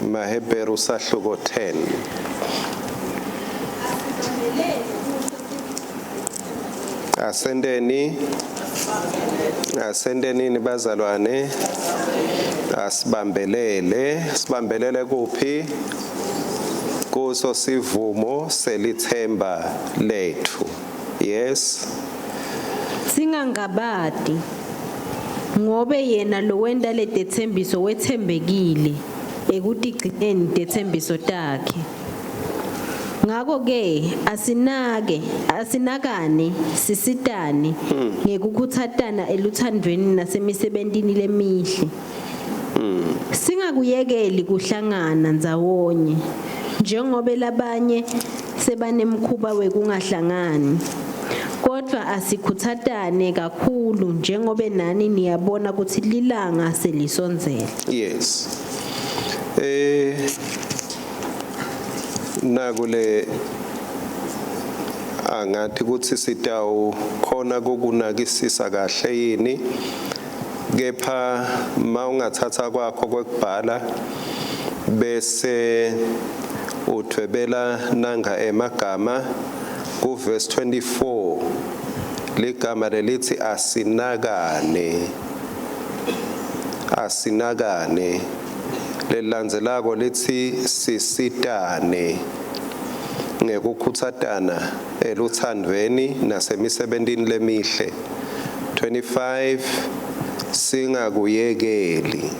Mahebheru sahluko 10. Asenteni asentenini bazalwane, asibambelele, sibambelele kuphi? Kuso sivumo selithemba lethu. Yes. Singangabati, ngobe yena lowenta letetsembiso wetsembekile ekutigcineni tetsembiso takhe. Ngako-ke asinake, asinakane, sisitane ngekukhutsatana eluthandvweni nasemisebentini lemihle. Singakuyekeli kuhlangana ndzawonye, njengobe labanye sebanemkhuba wekungahlangani. Kodvwa asikhutsatane kakhulu njengobe nani niyabona kutsi lilanga selisondzele. Yes. Nakule angathi kutsi sitawu khona kukunakisisa kahle yini, kepha mawungathatha kwakho kwekubhala bese udvwebela nanga emagama ku verse 24, ligama lelithi asinakane, asinakane, lelilandzelako litsi sisitane ngekukhutsatana eluthandvweni nasemisebentini lemihle. 25 singakuyekeli,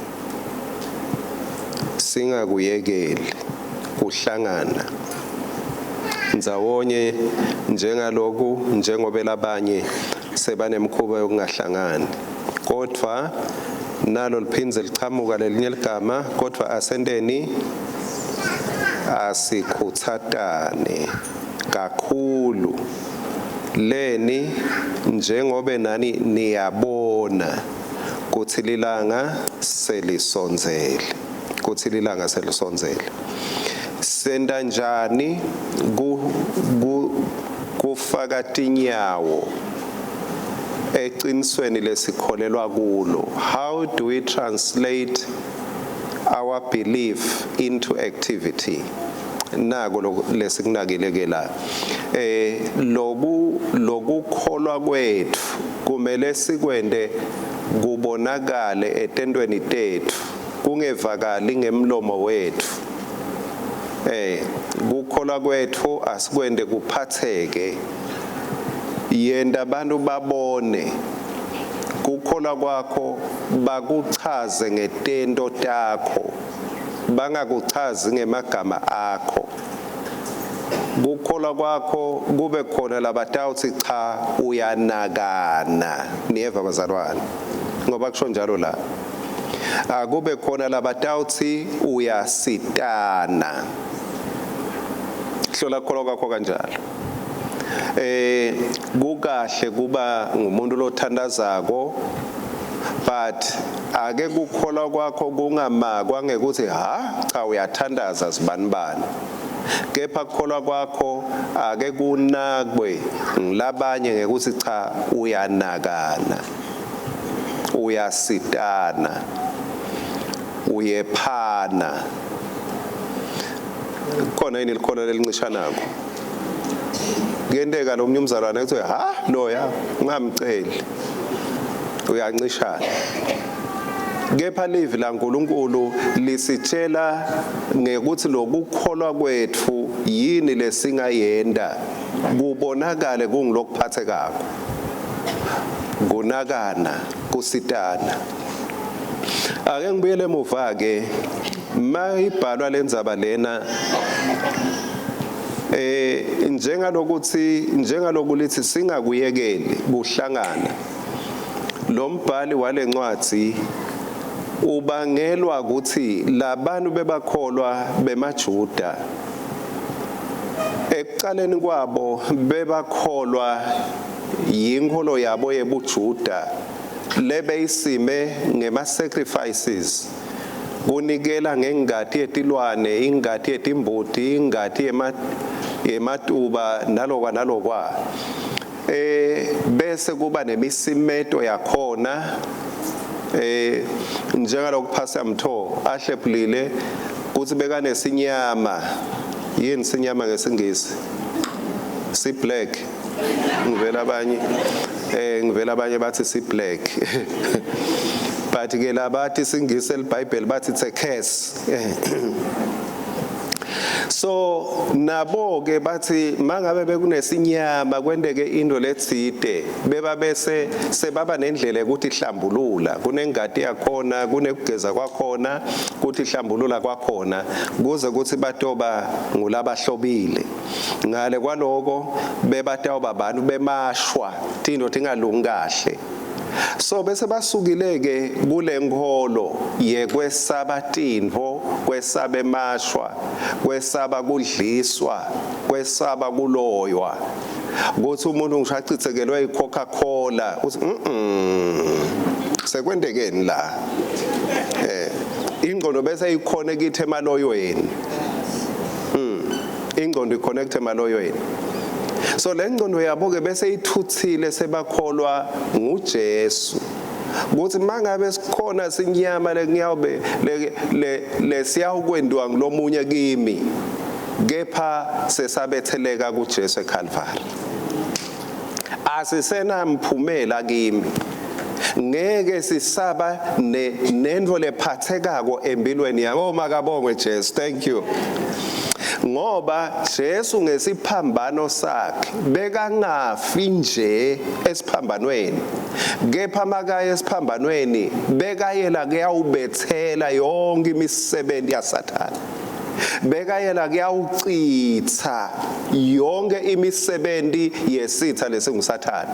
singakuyekeli kuhlangana ndzawonye njengaloku, njengobe labanye sebanemkhuba yokungahlangani, kodvwa nalo liphindze lichamuka lelinye ligama, kodvwa asenteni, asikhutsatane kakhulu leni njengobe nani niyabona kutsi lilanga selisondzele, kutsi lilanga selisondzele. Senta njani kufaka tinyawo eqinisweni lesikholelwa kulo? How do we translate our belief into activity? Nako lesikunakile ke la. Lobu lokukholwa kwetfu kumele sikwente kubonakale etentweni tetfu, kungevakali ngemlomo wetfu. Kukholwa kwetfu asikwente kuphatheke, yenta abantu babone kukholwa kwakho, bakuchaze ngetento takho, bangakuchazi ngemagama akho. Kukholwa kwakho kube khona labatawutsi cha, uyanakana. Niyeva bazalwane, ngoba kusho njalo la, akube khona labatawutsi uyasitana. Hlola kukholwa kwakho kanjalo. Kukahle kuba ngumuntu lothandazako, but ake kukholwa kwakho kungamakwa ngekuthi ha cha uyathandaza sibanibani, kepha kukholwa kwakho ake kunakwe ngilabanye ngekuthi cha uyanakana, uyasitana, uyephana. Khona yini likhono lelincinshanako? Kuyenteka lo munye umzalwane kuthiwe ha loya ungamceli, uyancishana. Kepha livi laNkulunkulu lisitshela ngekuthi lokukholwa kwetfu yini lesingayenta kubonakale kungilokuphathekako, kunakana, kusitana. Ake ngibuyele emuva ke, mayibhalwa lendzaba lena, njengalokuthi njengalokulithi singakuyekeli kuhlangana, lo mbhali walencwadzi ubangelwa ukuthi labantu bebakholwa bemaJuda ekucaleni kwabo bebakholwa yinkholo yabo yebuJuda lebeyisime ngema sacrifices, kunikela ngengati yetilwane, ingati yetimbuti, ingati yematuba, nalokwa nalokwa, bese kuba nemisimeto yakhona, njengaloku Pastor Mtho ahlephulile. Uthi bekanesinyama. Yini sinyama ngesingisi? Si black. Ngivela abanye ngivela abanye bathi si black. But ke labathi singisi eliBhayibheli bathi it's a curse. So nabo ke bathi mangabe bekunesinyama kwenteke into letsite, beba bese sebaba nendlela ukuthi hlambulula, kunengati yakhona, kunekugeza kwakhona, kuthi hlambulula kwakhona, kuze kuthi batoba ngulabahlobile. Ngale kwaloko bebatawuba abantu bemashwa, tinto tingalungi kahle. So bese basukile ke kule nkholo yekwesaba tintfo, kwesaba emashwa, kwesaba kudliswa, kwesaba kuloywa, kuthi umuntu ngisho acithekelwe i-Coca-Cola uthi sekwentekeni la. Ingqondo bese ikhona kithi emaloyweni. Ingqondo iconnect emaloyweni. So le ngqondo yabo ke bese ithuthile, sebakholwa nguJesu kuthi mangabe sikhona sinyama lengiyawube le lesiyawukwentiwa ngilomunye kimi, kepha sesabetheleka kuJesu eCalvary, asisenamphumela kimi, ngeke sisaba nento lephathekako empilweni yami. Makabongwe Jesu. Thank you. Ngoba Jesu ngesiphambano sakhe bekangafi nje esiphambanweni, kepha makaye esiphambanweni bekayela kuyawubethela yonke imisebenzi yaSathane, bekayela kuyawucitha yonke imisebenzi yesitha lesinguSathane.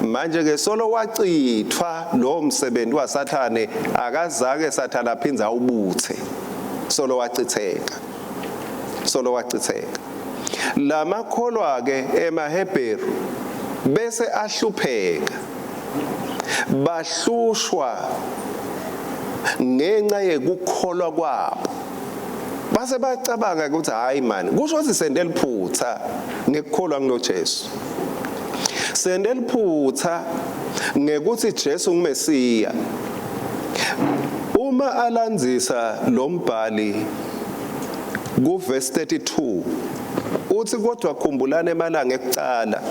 Manje ke solo wacithwa lo msebenzi waSathane, akazake Sathane aphinza awubuthe, solo wacitheka, solo wacitheka. Lamakholwa ke emaHebheru bese ahlupheka, bahlushwa ngenxa yekukholwa kwabo. Base bacabanga ukuthi hayi man, kusho ukuthi sente liphutha ngekukholwa kulo Jesu, sente liphutha ngekuthi Jesu nguMesiya. Uma alandzisa lo mbhali ku verse 32 uthi, kodwa khumbulani emalanga ekucala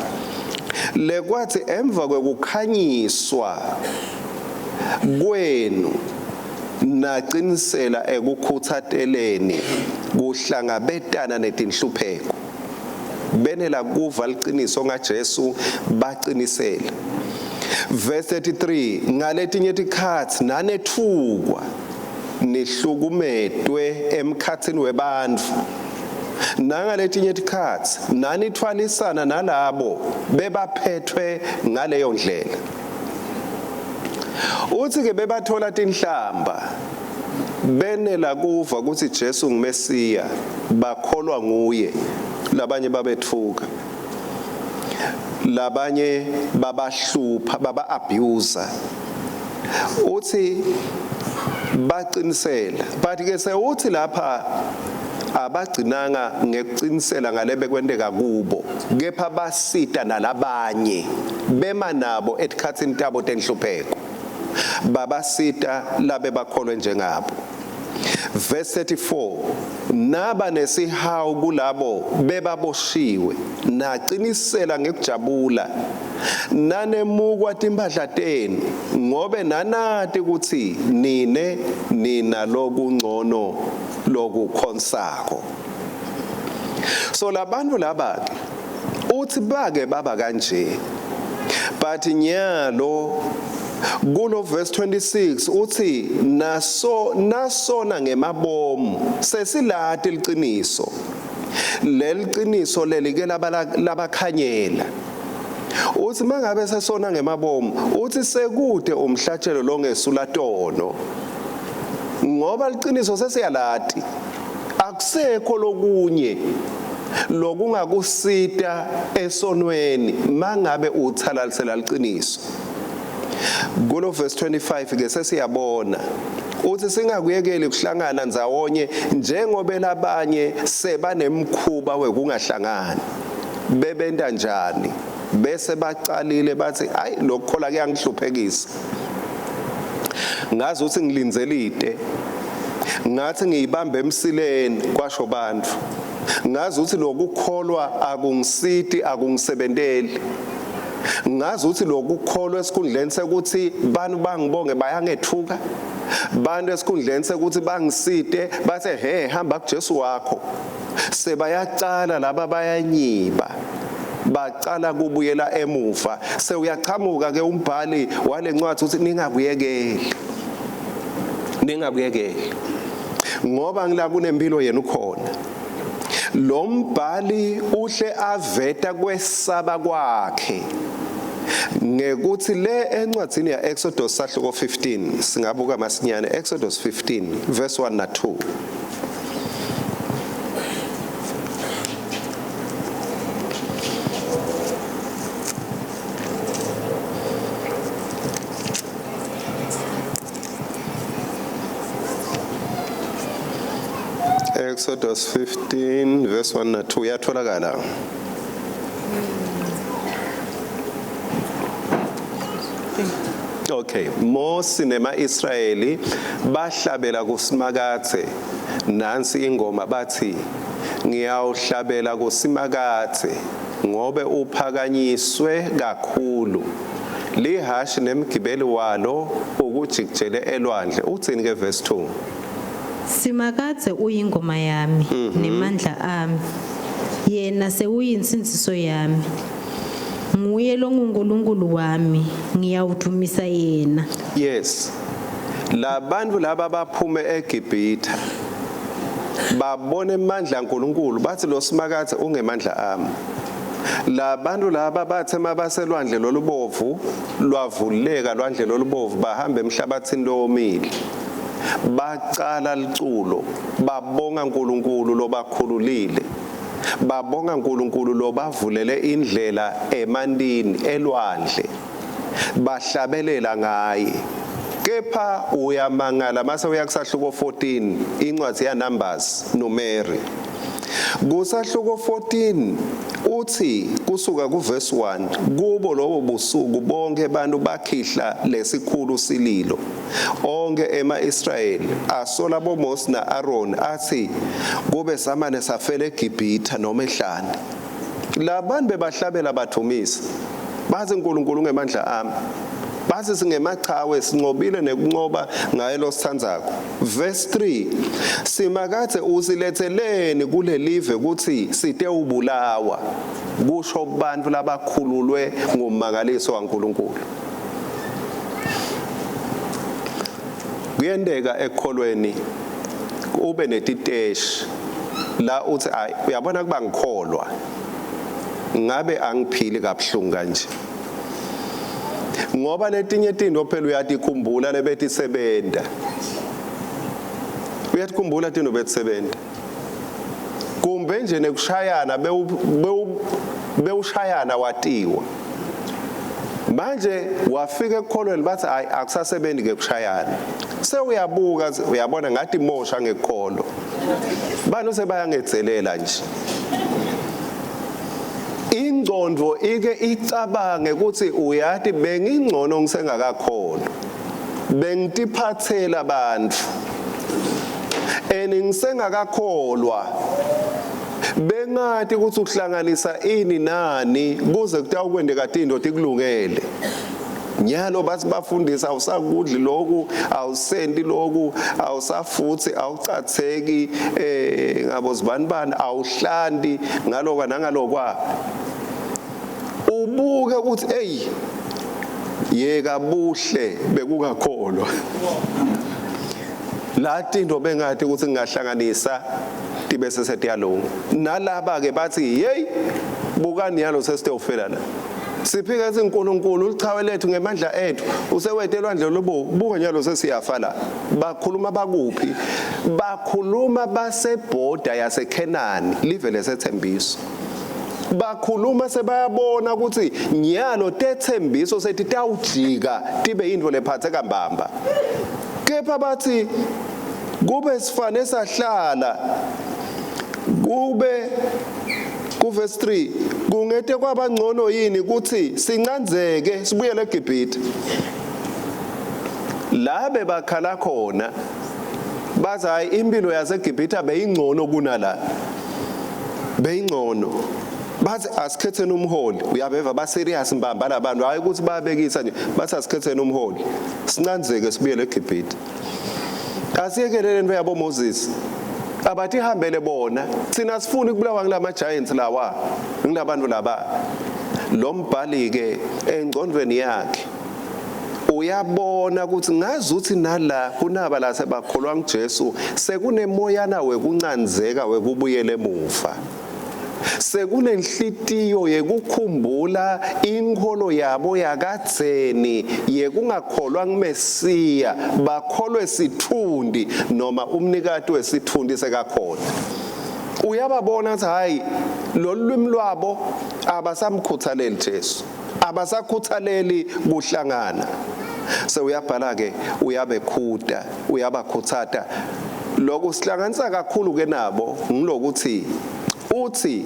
lekwathi emva kwekukhanyiswa kwenu naqinisela ekukhutsateleni kuhlangabetana netinhlupheko. Benela kuva liqiniso ngaJesu, baqinisela. Verse 33, ngaletinye tikhatsi nanethukwa, nihlukumetwe emkhatsini webantfu, nangaletinye tikhatsi nanithwalisana nalabo bebaphethwe ngaleyo ndlela. Uthi ke bebathola tinhlamba, benela kuva ukuthi Jesu nguMesiya, bakholwa nguye. Labanye babethuka, labanye babahlupha, baba abuser. Uthi baqinisela, but ke sewuthi lapha abagcinanga ngekuqinisela ngalebe kwenteka kubo, kepha basita nalabanye, bema nabo etikhatsini tabo tenhlupheko, babasita labe bakholwe njengabo. Verse 34, naba nesihawu kulabo bebaboshiwe, naqinisela ngekujabula nanemukwa timphahla tenu, ngobe nanati ukuthi nine nina lokungcono lokukhonsako. So labantu laba ke uthi bake baba kanje, but nyalo kulo verse 26 uthi naso nasona ngemabomu, sesilati liqiniso. Leliqiniso leli ke labakhanyela. Uthi mangabe sesona ngemabomu, uthi sekude umhlatshelo longesula tono, ngoba liqiniso sesiyalati, akusekho lokunye lokungakusita esonweni mangabe uthalalisela liqiniso. Kulo verse 25 ke sesiyabona uthi singakuyekeli kuhlangana ndzawonye njengoba labanye sebanemkhuba wekungahlangani. Bebenta njani? Bese bacalile bathi ayi, lokukhola kuyangihluphekisa, ngazi ukuthi ngilindzelide. Ngathi ngiyibambe emsileni kwasho bantu. Ngazi ukuthi lokukholwa akungisiti akungisebenteli. Ngazi ukuthi lokukholwa esikhundleni sekuthi bantu bangibonge bayangethuka. Bantu esikhundleni sekuthi bangisite bathe he hamba kuJesu wakho. Sebayacala laba bayanyiba. Bacala kubuyela emuva. Sewuyachamuka ke umbhali walencwadi uthi ningakuyekeli. Ningakuyekeli. Ngoba ngila kunempilo yena ukhona. Lo mbhali uhle aveta kwesaba kwakhe ngekuthi le encwadzini ya Exodus sahluko 15 singabuka masinyane Exodus 15 verse 1 na 2. Exodus 15 verse 1 na 2 yatholakala. Okay, Mose nema-Israyeli bahlabela kuSimakadze nansi ingoma bathi ngiyawuhlabela kuSimakadze ngobe uphakanyiswe kakhulu lihashi nemgibeli walo ukujikijele elwandle. Uthini ke verse 2? Simakadze uyingoma yami nemandla ami. Yena sewuyinsindziso yami. Nguye longuNkulunkulu wami, ngiyawudumisa yena. Yes. Labantu laba baphume eGibhithe babona emandla kaNkuluNkulu bathi lo Simakadze ungemandla ami. Labantu laba bathe mabaselwandle lolubovu lwavuleka lwandle lolubovu bahamba emhlabathini lowomile. Bacala liculo babonga uNkulunkulu lobakhululile. Babonga uNkulunkulu lobavulele indlela emantini elwandle. Bahlabelela ngaye. Kepha uyamangala mase uya kusahluko 14 incwadi ya Numbers Numeri. Kusahluko 14 uthi kusuka kuverse 1 kubo lobo busuku bonke abantu bakhihla lesikhulu sililo. Onke ema-Israyeli asola boMose na-Aaron athi kube samane safela eGibhithe noma ehlane. Labantu bebahlabela bathumisa. Bathi uNkulunkulu ngemandla ami. Bathi singemachawe sinqobile nekunqoba ngaye losithandzako. Verse 3 Simakadze usiletheleni kulelive ukuthi sitewubulawa kusho bantu labakhululwe ngumangaliso waNkulunkulu. Kuyenteka ekholweni ube netiteshi la uthi ayi uyabona kuba ngikholwa ngabe angiphili kabuhlungu kanje. Ngoba letinye tinto phela uyatikhumbula lebetisebenta. Uyatikhumbula tinto betisebenta. Kumbe nje nekushayana bewushayana watiwa. Manje wafika ekukholweni bathi hayi akusasebenzi ke kushayana. Sewuyabuka uyabona ngathi mosha ngekukholwa. Bani sebayangedzelela nje. Ingcondvo ike icabange ukuthi uyati bengingcono ngisengakakholwa. Bengitiphathela abantu. And ngisengakakholwa. Bengati ukuthi uhlanganisa ini nani kuze kutawukwendeka tinto tikulungele. Nyalo bathi bafundisa awusakudli lokhu awusendi lokhu awusafuthi awucatheki ngabo zibanibani awuhlandi ngalokwa nangalokwa. Ubuke ukuthi hey yeka buhle bekungakholwa. La tinto bengathi ukuthi ngingahlanganisa tibe sesiyalunga. Nalaba ke bathi hey bukani yalo sesitewufela la. Siphika sithi uNkulunkulu ulichawe lethu ngemandla ethu usewethe elwandle lobo buka nyalo sesiyafa la. Bakhuluma bakuphi? Bakhuluma basebhoda yaseKhenani live lesethembiso. Bakhuluma sebayabona ukuthi nyalo tethembiso sethi tawujika tibe into lephatheka mbamba. Kepha bathi kube sifane sahlala kube kuverse 3 kungete kwabangcono yini ukuthi sincanzeke sibuyele eGibhithe. La bebakhala khona Bathi hayi impilo yaseGibhithe beyingcono kunala. Beyingcono. Bathi asikhetheni umholi. Uyabeva ba serious mbamba labantu hayi ukuthi bayabekisa nje. Bathi asikhetheni umholi. Sincanzeke sibuyele eGibhithe. Asiyekelele into yabo Moses. Abathi ihambele bona. Thina sifuni ukubulawa ngilama giants lawa. Ngilabantu laba. Lo mbhali ke engcondweni yakhe uyabona ukuthi ngazuthi nala kunaba la sebakholwa nguJesu sekunemoyana wekuncanzeka wekubuyela emuva sekunenhlitiyo yekukhumbula inkholo yabo yakadzeni yekungakholwa nguMesiya bakholwe sithundi noma umnikati wesithundi sekakhona. Uyababona ukuthi hayi lolu lwimi lwabo abasamkhuthaleli Jesu, abasakhuthaleli kuhlangana. Sewuyabhala ke uyabekhuta, uyabakhuthata. Lokhu sihlanganisa kakhulu ke nabo ngilokuthi uthi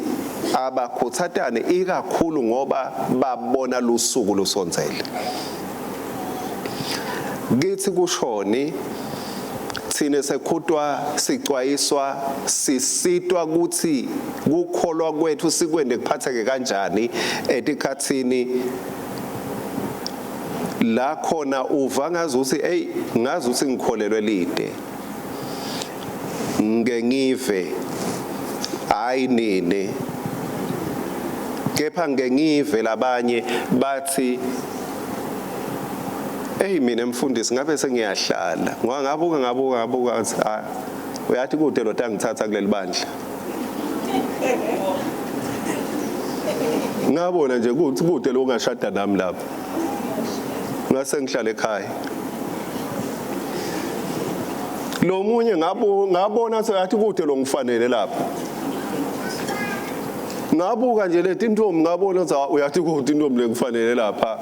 abakhuthatane ikakhulu ngoba babona lusuku lusondzele. Kithi kushoni thina sekhutwa sicwayiswa sisitwa ukuthi kukholwa kwethu sikwende kuphatheke kanjani etikhathini la khona uva ngazuthi hey ngazuthi ngikholelwe lide ngike ngive hayi nini kepha ngike ngive labanye bathi Ey mina mfundisi ngabe sengiyahlala ngoba ngabuka ngabuka ngabuka ngathi ah uyathi kude lo tangithatha kuleli bandla. Ngabona nje ukuthi kude lo ungashada nami lapha. Ngase ngihlale ekhaya. Lo munye ngabona sengathi kude lo ngifanele lapha. Ngabuka nje leti ntombi ngabona ukuthi uyathi kude intombi lengifanele lapha.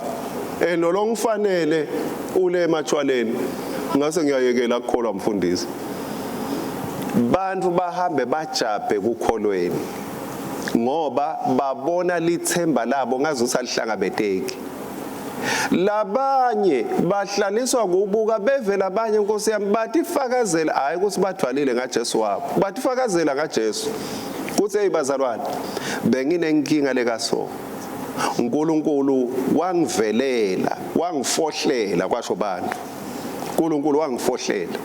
Eh lo ngifanele ule ematshwaleni. Ngase ngiyayekela ukukholwa mfundisi. Bantu bahambe bajabhe kukholweni ngoba babona lithemba labo ngazuthi alihlangabeteki. Labanye bahlaliswa kubuka bevela abanye Nkosi yami batifakazela hayi ukuthi badvalile ngaJesu wabo batifakazela ngaJesu kuthi hey bazalwane benginenkinga lekaso uNkulunkulu wangivelela wangifohlela kwasho bantu uNkulunkulu wangifohlela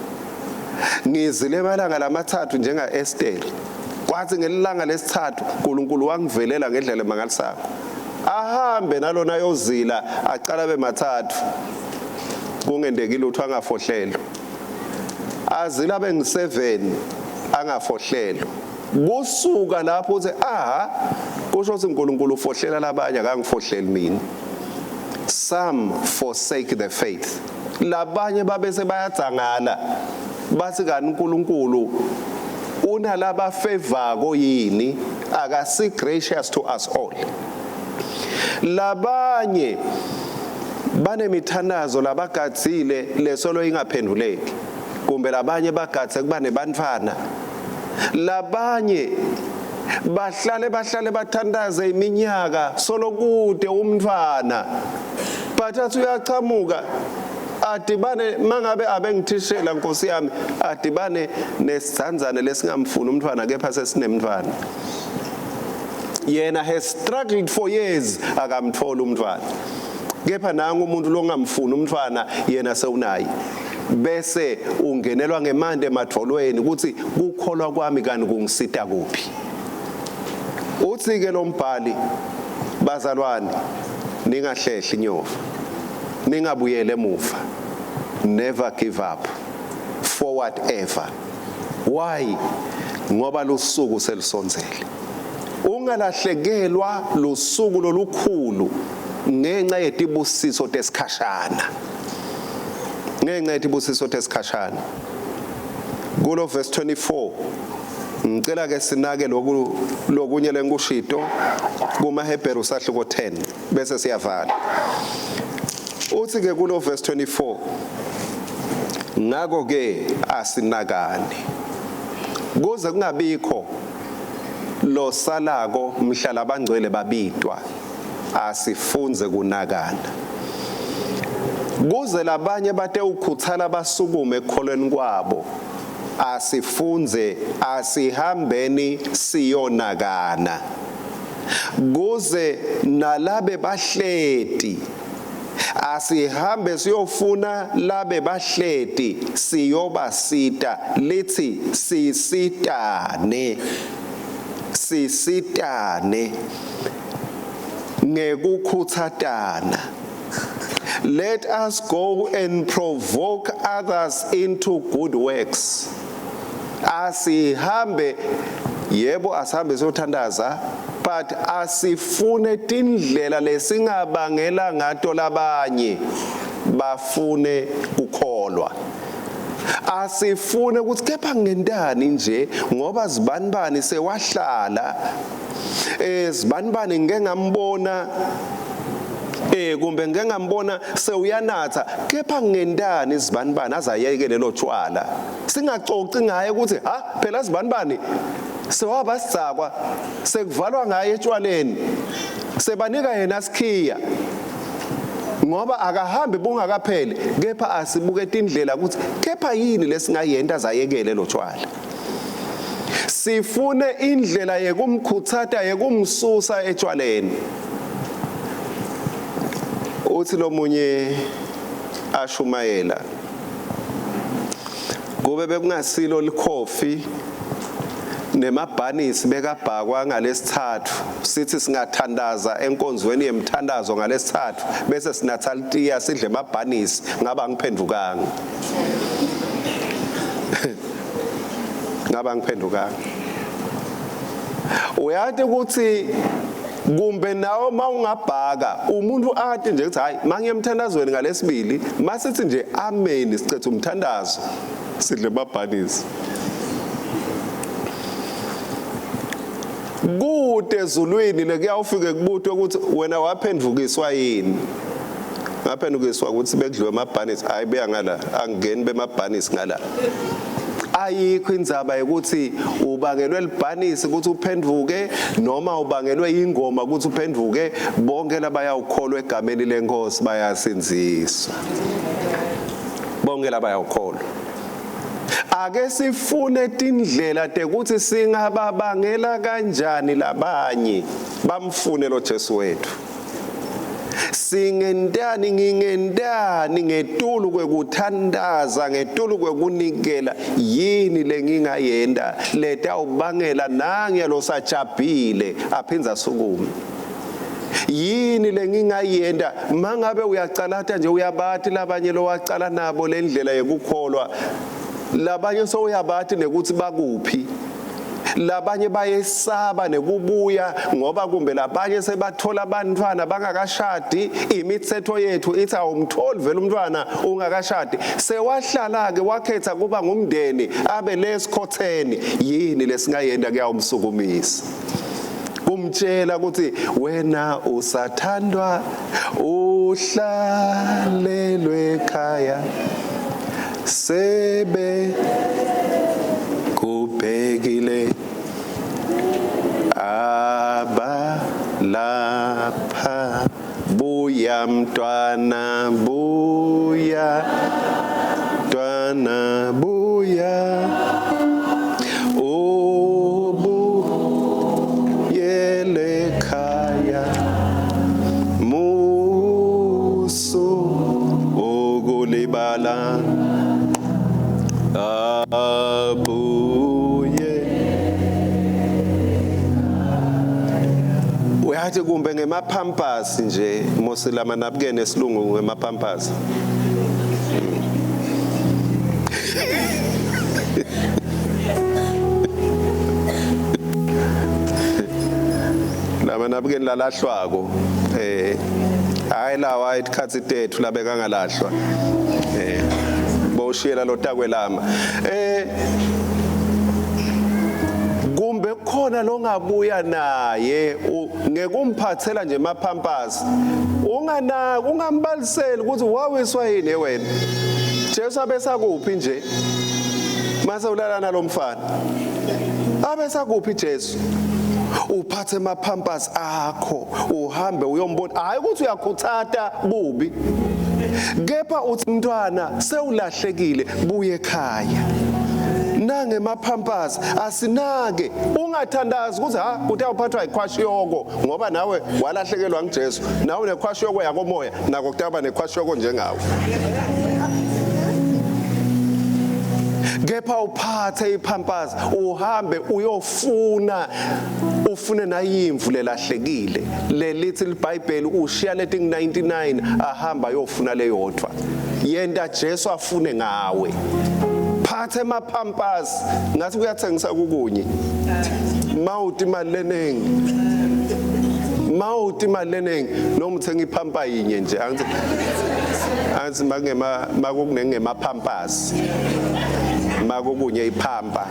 ngizile emalanga lamathathu njenga Esther kwathi ngelanga lesithathu uNkulunkulu wangivelela ngendlela emangalisako ahambe nalona yozila aqala bemathathu kungendeki lutho angafohlelwa azila bengu-7 angafohlelwa kusuka lapho uthi aha kusho ukuthi uNkulunkulu ufohlela labanye akangifohleli mina. Some forsake the faith. Labanye babese bayadzangala bathi kani uNkulunkulu unalabafevako yini akasi gracious to us all. Labanye banemithandazo labagadzile lesolo ingaphenduleki kumbe labanye bagadze kuba nebantfwana labanye bahlale bahlale bathandaze iminyaka solo kude umntwana but athi uyachamuka adibane mangabe abengithishela nkosi yami adibane nesizanzane lesingamfuni umntwana kepha sesinemntwana yena has struggled for years akamthola umntwana kepha nangu umuntu longamfuni umntwana yena sewunaye bese ungenelwa ngemande emadvolweni ukuthi kukholwa kwami kani kungisita kuphi. Uthi ke lo mbhali, bazalwane ningahlehli inyova, ningabuyele emuva, never give up, forward ever. Why? Ngoba lusuku selusondzele. Ungalahlekelwa lusuku lolukhulu ngenxa yetibusiso tesikhashana. Ngenxa yetibusiso tesikhashana. Kulo verse 24 ngicela ke sinake lokhu lokunye lengikushito kumaHebheru sahluko 10 bese siyavala. Uthi ke kulo verse 24 ngakho ke asinakane kuze kungabikho losalako mhla labangcwele babitwa asifunze kunakana kuze labanye batewukhuthala basukume ekukholweni kwabo. Asifunze, asihambeni siyonakana. Kuze nalabe bahleti asihambe siyofuna labe bahleti siyobasita lithi sisitane sisitane ngekukhutsatana. Let us go and provoke others into good works. Asihambe, yebo, asihambe siyothandaza, but asifune tindlela lesingabangela ngato labanye bafune kukholwa. Asifune ukuthi kepha ngentani nje ngoba zibanibani sewahlala, zibanibani ngike ngambona, kumbe ngike ngambona sewuyanatha, kepha ngentani zibanibani azayeke lelo tshwala. Singacoci ngaye ukuthi ha phela zibanibani sewaba sidzakwa, sekuvalwa ngaye etshwaleni, sebanika yena sikhiya ngoba akahambi bungakapheli. Kepha asibuke tindlela ukuthi kepha yini lesingayenta zayekele lo tshwala. Sifune indlela yekumkhutsata, yekumsusa etshwaleni. Uthi lomunye ashumayela, kube bekungasilo likhofi nemabhanisi bekabhakwa ngalesithathu, sithi singathandaza enkonzweni yemthandazo ngalesithathu bese sinatha litiya sidle emabhanisi, ngaba ngiphendukanga, ngaba ngiphendukanga. Uyati ukuthi kumbe nawe mawungabhaka umuntu athi nje ukuthi hayi mangiye emthandazweni ngalesibili, masithi nje amen, sicethe umthandazo sidle amabhanisi. Kude ezulwini lekuyawufike kubutwe ukuthi wena waphendukiswa yini. Ngaphendukiswa ukuthi bekudliwe amabhanisi. Hayi, buya ngala, angingeni bemabhanisi ngala. Ayikho indzaba yokuthi ubangelwe libhanisi ukuthi uphenduke noma ubangelwe ingoma ukuthi uphenduke. Bonke labayawukholwa egameni lenkosi bayasindziswa. Bonke labayawukholwa. Ake sifune tindlela tekuthi singababangela kanjani labanye bamfune lo Jesu wethu. Singentani, ngingentani ngetulu kwekuthandaza, ngetulu kwekunikela, yini lengingayenta letawubangela nange losajabhile aphinza asukume? Yini lengingayenta mangabe uyacalata nje, uyabati labanye lowacala nabo lendlela yekukholwa, labanye sowuyabati nekuthi bakuphi, labanye bayesaba nekubuya ngoba kumbe labanye sebathola abantwana bangakashadi. Imithetho yethu ithi awumtholi vele umntwana ungakashadi. Sewahlala ke wakhetha kuba ngumndeni abe lesikhotheni. Yini lesingayenda kuyawumsukumisa, kumtshela ukuthi wena usathandwa, uhlalelwe ekhaya, sebe kubhekile aba lapha, buya mntwana, buya mntwana, buya ubuyele ekhaya, musu ukulibala, abuye. Uyathi kumbe ngemapampers nje mosilama nabukene esilungu ngemapampers. Lama nabukeni lalahlwako, hayi lawa itikhatsi tethu labeka ngalahlwa, boshiyela lotakwelama, kumbe kukhona longabuya naye ngekumphathela nje emaphampasi. Unganaki, ungambaliseli ukuthi wawiswa yini wena. Jesu abesakuphi nje mase ulala nalomfana? Abesakuphi Jesu? Uphathe emaphampasi akho uhambe uyombona. Hayi ukuthi uyakhuthata bubi, kepha uthi mntwana sewulahlekile, buye ekhaya. Nangemaphampasi asinake. Ungathandazi ukuthi ha utawuphathwa yikhwashiyoko ngoba nawe walahlekelwa nguJesu. Nawe unekhwashiyoko yakomoya, nako kutawuba nekhwashiyoko njengawe. Kepha uphathe iphampasi uhambe uyofuna, ufune nayimvu lelahlekile. Lelithi liBhayibheli ushiya letingu 99 ahamba ayofuna leyodwa. Yenta Jesu afune ngawe. Phathe emaphampasi ngathi kuyathengisa kukunye. Mawuti imali leningi. Mawuti imali leningi noma uthenga iphampa yinye nje angithi angithi makungema makunengemapampasi. Makukunye iphampa.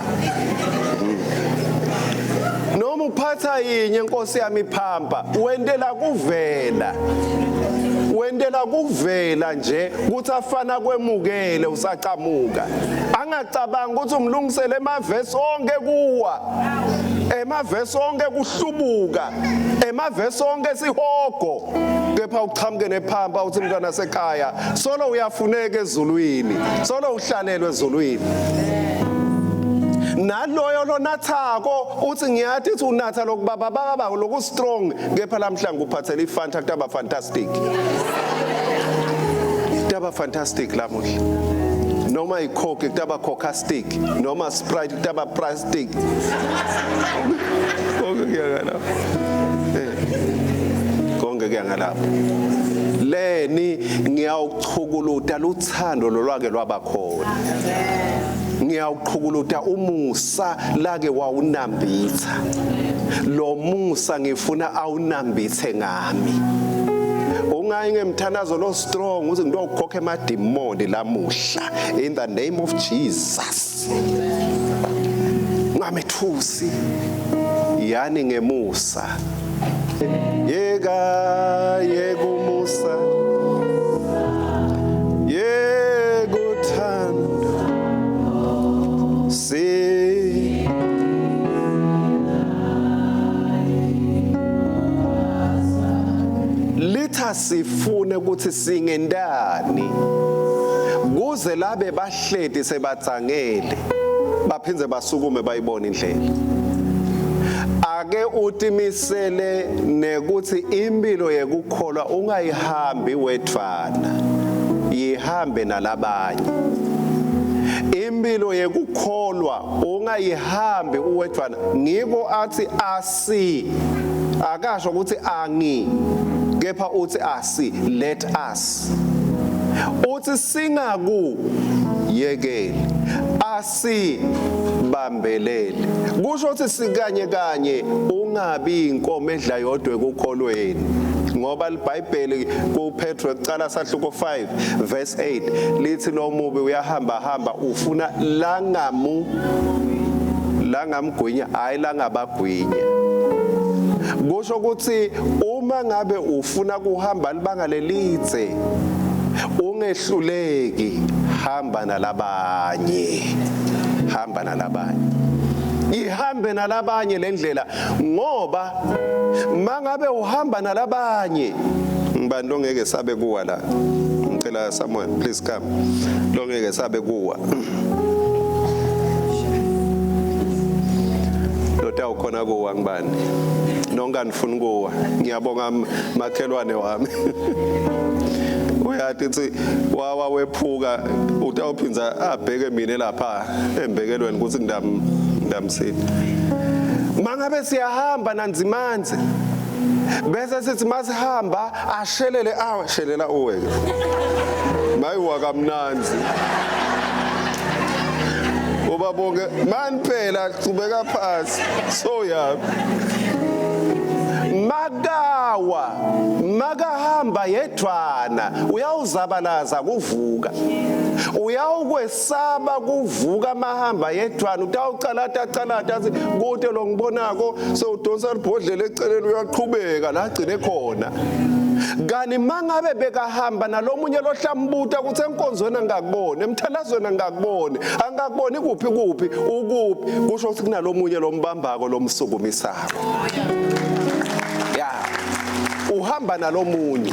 Noma uphatha yinye Nkosi yami iphampa wentela kuvela. Wentela kuvela nje ukuthi afana kwemukele usaqhamuka. Angacabanga ukuthi umlungisele emavesi onke kuwa. Emavesi onke kuhlubuka. Emavesi onke sihogo. Kepha uqhamuke nephampa uthi mntwana sekhaya solo uyafuneka ezulwini. Solo uhlalelwe ezulwini. Naloyo lonathako uthi ngiyathi uthi unatha lokubaba baba loku strong kepha lamhla ngikuphathela ifanta kutaba fantastic. Kutaba fantastic lamuhla. Noma icoke kutaba cocastic, noma Sprite kutaba plastic. Konke kuya ngalapho. Konke kuya ngalapho. Leni ngiyawuchukuluta luthando lolwake lwaba khona. Ngiyawuqhukuluta umusa lake wawunambitha. Lo musa ngifuna awunambithe ngami. Ungayi ngemthandazo lo strong uze ngitokhokha emadimoni lamuhla in the name of Jesus. Ungamethusi. Yani ngemusa. Yeka yekumusa. Yekuthando. Si Litha sifune ukuthi singendani kuze labe bahleti sebadzangele baphindze basukume bayibone indlela. Ake utimisele nekuthi impilo yekukholwa ungayihambi wedvwana, yihambe nalabanye. Impilo yekukholwa ungayihambi uwedvwana, ngiko athi asi, akasho ukuthi angi, kepha uthi asi, let us. Uthi singaku yekeli, asi bambelele. Kusho ukuthi sikanye kanye ungabi inkomo edla yodwa ekukholweni. Ngoba liBhayibheli kuPetro ekucala sahluko 5 verse 8 lithi lo mubi uyahamba hamba ufuna langamu langamgwinya hayi langabagwinya. Kusho ukuthi uma ngabe ufuna kuhamba libanga lelidze ungehluleki, hamba nalabanye. Hamba nalabanye. Ihambe nalabanye lendlela ngoba mangabe uhamba nalabanye ngibani longeke sabe kuwa la. Ngicela someone please come. Longeke sabe kuwa. Lota ukhona kuwa ngibani? Nonke anifuni kuwa. Ngiyabonga makhelwane wami. Uyathi uthi wawa wephuka utawuphinza abheke mina lapha embekelweni ukuthi ngidam ngidamsini. Mangabe siyahamba nanzimanzi bese sithi masihamba ashelele awe shelela uwe ke. Mayiwa kamnanzi. Uba bonke mani phela chubeka phansi so yapi. Makawa makahamba yedwana uyawuzabalaza kuvuka. Uyawukwesaba kuvuka mahamba yedwana utawucalata calata athi kude lo ngibonako sewudonsa libhodlela eceleni uyaqhubeka la agcine khona. Kani mangabe bekahamba nalomunye lohlambuta ukuthi enkonzweni angakuboni, emthandazweni angakuboni, angakuboni kuphi kuphi ukuphi, kusho ukuthi kunalomunye lombambako lomsukumisako. Ya. Uhamba nalomunye.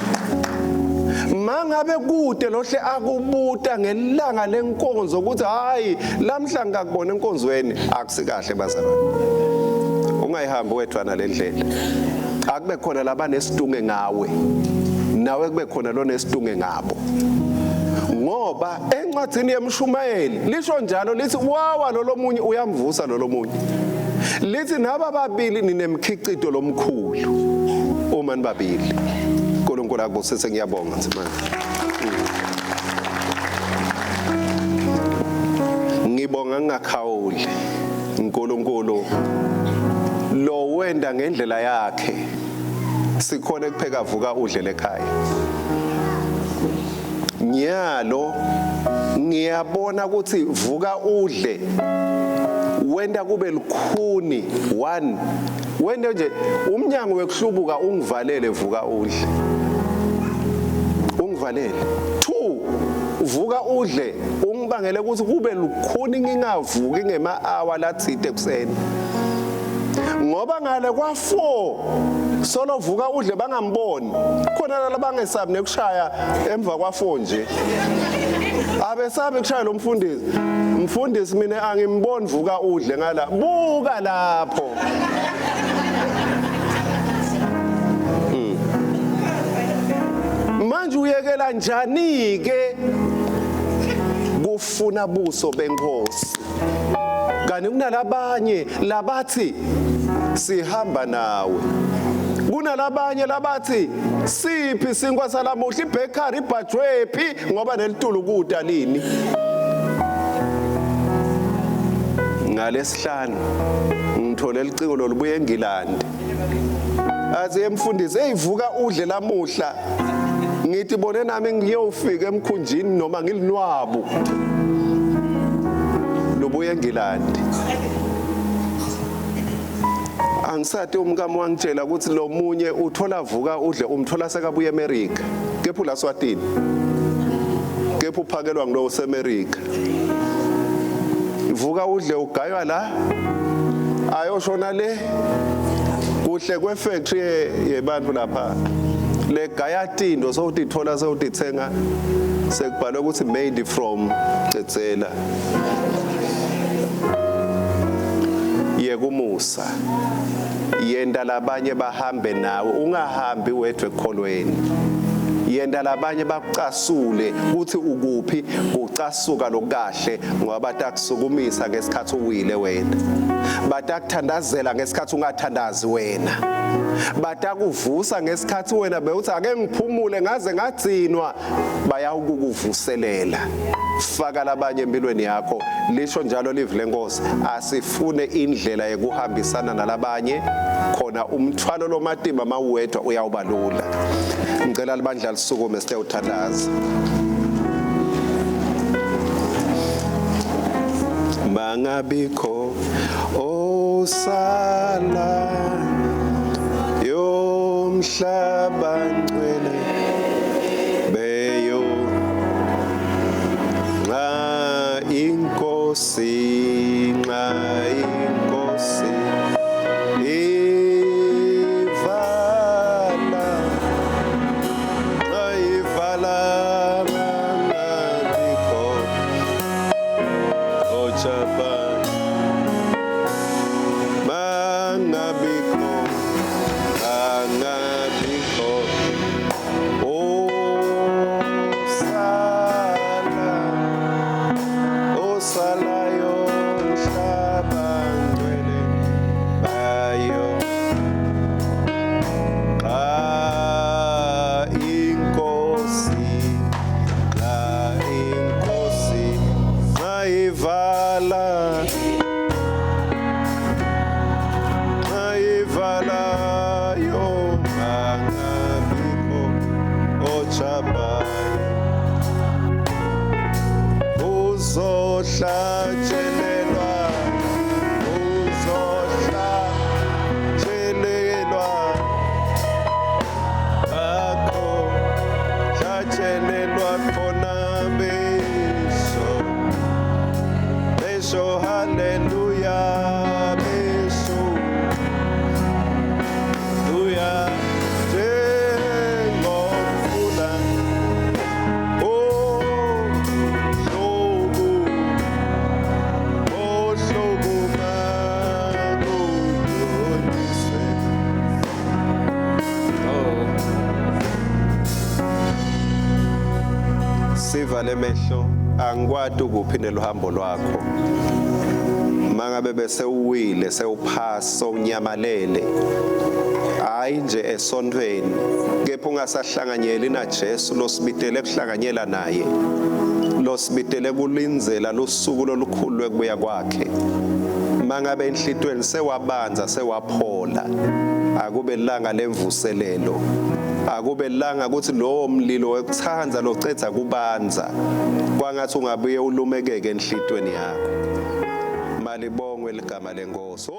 Mangabe kude lohle akubuta ngelanga lenkonzo ukuthi hayi lamhla ngakubona enkonzweni, akusikahle bazalwane. Ungayihambi wedwana le ndlela. Akube khona labanesitunge ngawe, nawe kube khona lonesitunge ngabo. Ngoba encwadini yemshumayeli lisho njalo, lithi wawa lo lomunye uyamvusa lo lomunye. Lithi naba babili ninemkhicito lomkhulu uma nibabili. uNkulunkulu akubusise, ngiyabonga Nzimande. Ngibonga ngingakhawuli. uNkulunkulu lo wenda ngendlela yakhe, sikhona kupheka vuka udle lekhaya. Nyalo ngiyabona ukuthi vuka udle wenda kube lukhuni. One, wenda nje umnyango wekuhlubuka ungivalele, vuka udle ungivalele. Two, vuka udle ungibangele ukuthi kube lukhuni ngingavuki ngema-hour lathite ekuseni, ngoba ngale kwa-4 solo vuka udle bangamboni khona laba bangesabi nekushaya emva kwa-4 nje, abesabi kushaya lo mfundisi. Mfundisi, mina angimboni vuka udle ngala, buka lapho. Manje uyekela njani ke kufuna buso benkosi, kanti kunalabanye labathi sihamba nawe, kunalabanye labathi siphi sinkwa salamuhla, ibakery ibhajwephi, ngoba nelitulo kuda lini? Ngalesihlanu ngithole licingo lolubuye eNgilandi, athi emfundisi, "Hey, vuka udle lamuhla." Ngithi bone nami ngiyofika emkhunjini noma ngilinwabu. Lubuye eNgilandi. Angisathi umkami wangitshela ukuthi lo munye uthola vuka udle, umthola sekabuya eMerica, kepha ula Swatini, kepha uphakelwa ngulo useMerica. Vuka udle ugaywa la ayoshona le kuhle kwefactory yebantu lapha legaya tindo, sowutithola sewutithenga sekubhalwe ukuthi made from Cetsela. Yekumusa yenda labanye bahambe nawe, ungahambi wedwa ekukholweni. Yenda labanye bakucasule kuthi ukuphi, kucasuka lokukahle, ngoba batakusukumisa ngesikhathi uwile wena, batakuthandazela ngesikhathi ungathandazi wena, batakuvusa ngesikhathi wena bewuthi ake ngiphumule ngaze ngagcinwa, bayawukukuvuselela. Faka labanye empilweni yakho. Lisho njalo live lenkosi, asifune indlela yekuhambisana nalabanye, khona umthwalo lomatima mawuwedwa uyawuba lula. Ngicela libandla lisukume sitewuthandaza. Bangabikho osala yomhlaba ngcwele beyo nxa inkosi, nxa inkosi ivala, nxa ivala, bangabikho ochapa, bangabikho, bangabikho osala, osalayo mhlaba ngcwele bayo xa inkosi, xa inkosi xa ivala, xa ivalayo, bangabikho ochabayo, uzohlatshelelwa, uzohlatshelelwa akho hlatshelelwa khona, besho, besho haleluya, besho haleluya njengomfula. Sivale emehlo, angikwati ukuphi neluhambo lwakho. Mangabe bese uwile, sewuphasi, sewunyamalele. Hayi nje esontweni, kepha ungasahlanganyeli naJesu losibitele kuhlanganyela naye. Losibitele kulindzela lusuku lolukhulu lwekubuya kwakhe. Mangabe enhlitweni sewabanza sewaphola, akube langa lemvuselelo. Akube langa ukuthi lowo mlilo wekuthanda locedza kubanza kwangathi ungabuye ulumekeke enhlitweni yakho. Malibongwe ligama lenkosi.